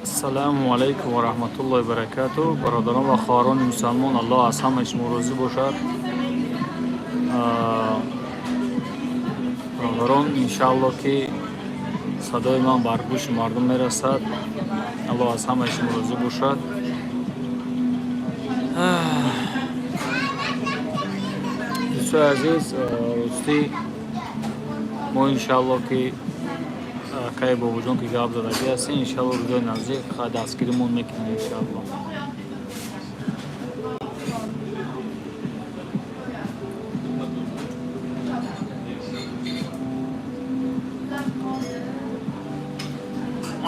Ассалому алайкум ва раҳматуллоҳи баракату. Бародарон ва хоҳарони мусалмон, Аллоҳ аз ҳамаи шумо розӣ бошад. Бародарон, иншааллоҳ, ки садои ман бар гӯши мардум мерасад. Аллоҳ аз ҳамаи шумо розӣ бошад. Дӯстои азиз, ростӣ мо, иншааллоҳ, ки акаи Бобоҷон, ки гап задагӣ ҳастем, иншааллоҳ, рӯзои наздик дастгиримон мекунем, иншааллоҳ.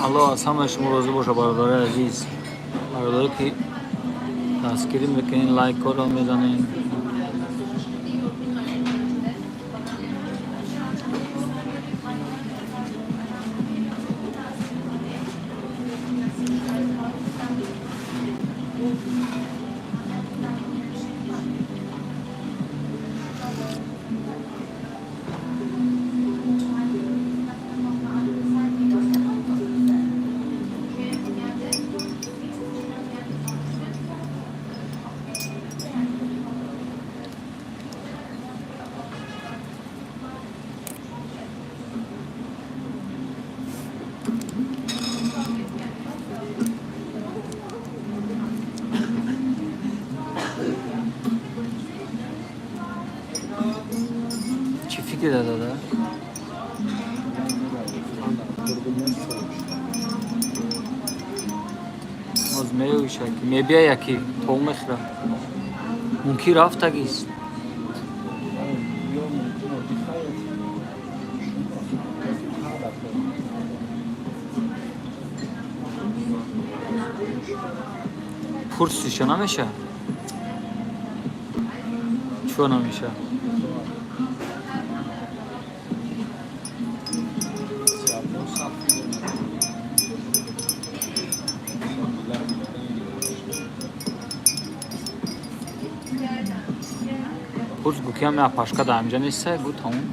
Аллоҳ аз ҳамаи шумо розӣ бошад, бародарои азиз, бародаре ки дастгирӣ мекунед, лайкҳоро мезанед. Чӣ фикр дадада? Боз меоиша, ки мебия, яки тол мехӯра, мумкин рафтагист. Ё мумкин оддӣ хаёт ҳадаф. Пурсиша намеша? Чӯ намеша? 35 километр. Пурс, гӯ, ки ҳам пашка дар ҳамҷа неста, гӯ, тамом.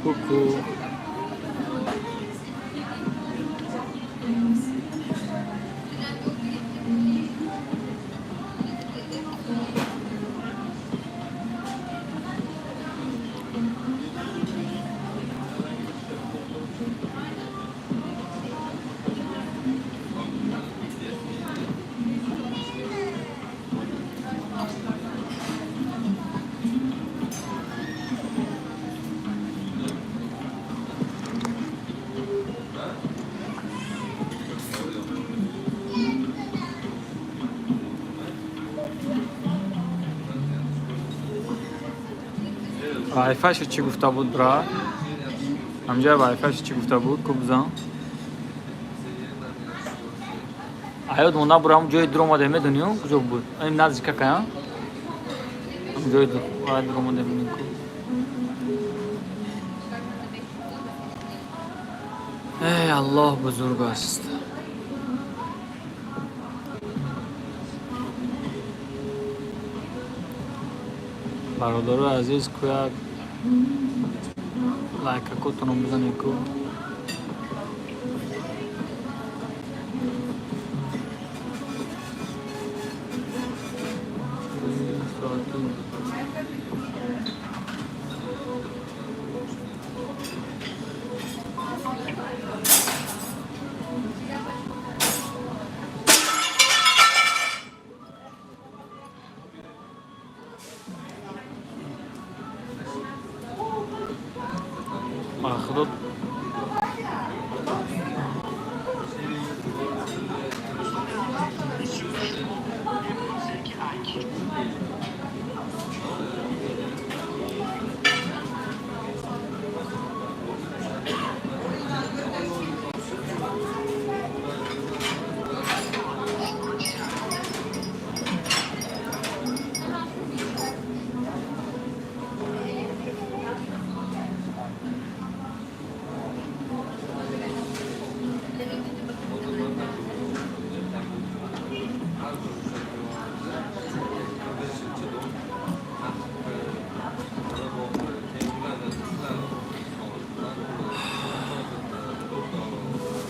Ку-ку. Вайфайшо чӣ гуфта буд, брат? Ҳамҷоя вайфайшо чӣ гуфта буд, ку бизан. Аёд монда бур, ҳам ҷои дур омадем, медонӣ, куҷо буд? Ин наздика кая? Ҳам ҷои дур омадем, ку. Эй, Аллоҳ бузург аст. Бародарои азиз, ку як лайкакотонро бизанед, ку. Ба худо.